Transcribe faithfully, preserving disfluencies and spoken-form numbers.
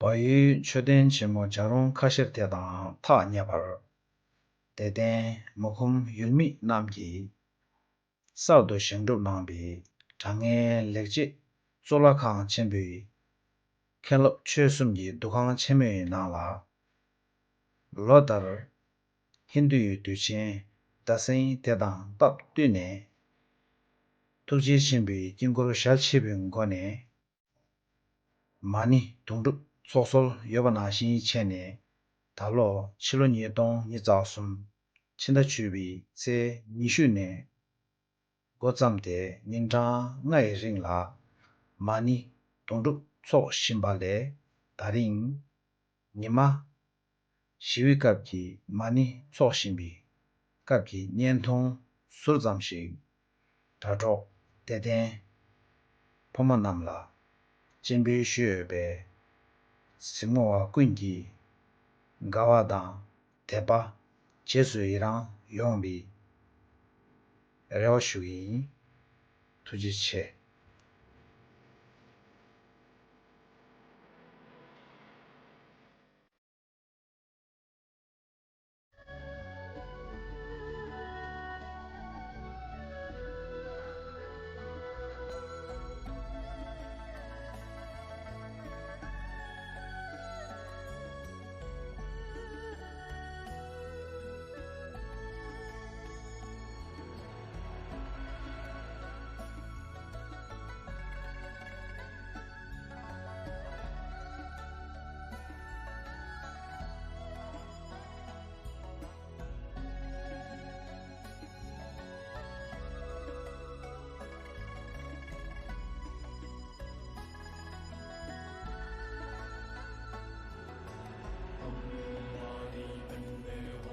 བལ་ཡུལ་མཆོད་རྟེན་ཆེན་མོ་བྱ་རུང་ཁ་ཤར་དེ་དང་ཐག་ཉེ་བར། དད་ལྡན་མུ་ཁུམ་ཡུལ་མི་རྣམས་ཀྱིས་གསར་དུ་བཞེངས་གྲུབ་གནང་པའི་དྲང་ངེས་ལེགས་བྱེད་གཙུག་ལག་ཁང་ཆེན་པོའི་མཁན་སློབ་ཆོས་གསུམ་གྱི་འདུ་ཁང་ཆེན་མོའི་ནང་ལ། ལོ་ལྟར་ཧིན་རྡུའི་དུས་ཆེན་ཟླ་སེང་དེ་དང་སྟབས་བསྟུན་ནས། ཐུགས་རྗེ་ཆེན་པོའི་དཀྱིལ་འཁོར་ཞལ་ཕྱེ་བའི་སྒོ་ནས། མ་ཎི་དུང་སྒྲུབ་ཚོགས་གསོལ་ཡོད་པ་ནང་བཞིན་བྱས་ནས། ད་ལོ་ཕྱི་ལོ་ཉིས་སྟོང་ཉི་ཤུ་རྩ་གསུམ་ཕྱི་ཟླ་བཅུ་པའི་ཚེས་ཉི་ཤུ་ནས་འགོ་བརྩམས་ཏེ། ཉིན་གྲངས་ལྔ་ཡི་རིང་ལ་མ་ཎི་དུང་སྒྲུབ་འཚོགས་བཞིན་པ་ལས། ད་རིང་ཉི་མ་ཞི་བའི་སྐབས་ཀྱི་མ་ཎི་འཚོགས་བཞིན་པའི་སྐབས་ཀྱི་བརྙན་ཐུང་ཟུར་ཙམ་ཞིག་དྲ་གྲོགས་དད་ལྡན་ཕོ་མོ་རྣམས་ལ་སྤྱན་འབུལ་ཞུས་ཡོད་པས། གཟིགས་མོ་བ་ཀུན་གྱིས་དགའ་བ་དང་དད་པ་རྗེས་སུ་ཡི་རང་ཡོང་བའི་རེ་བ་ཞུ་གི་ཡིན། ཐུགས་རྗེ་ཆེ།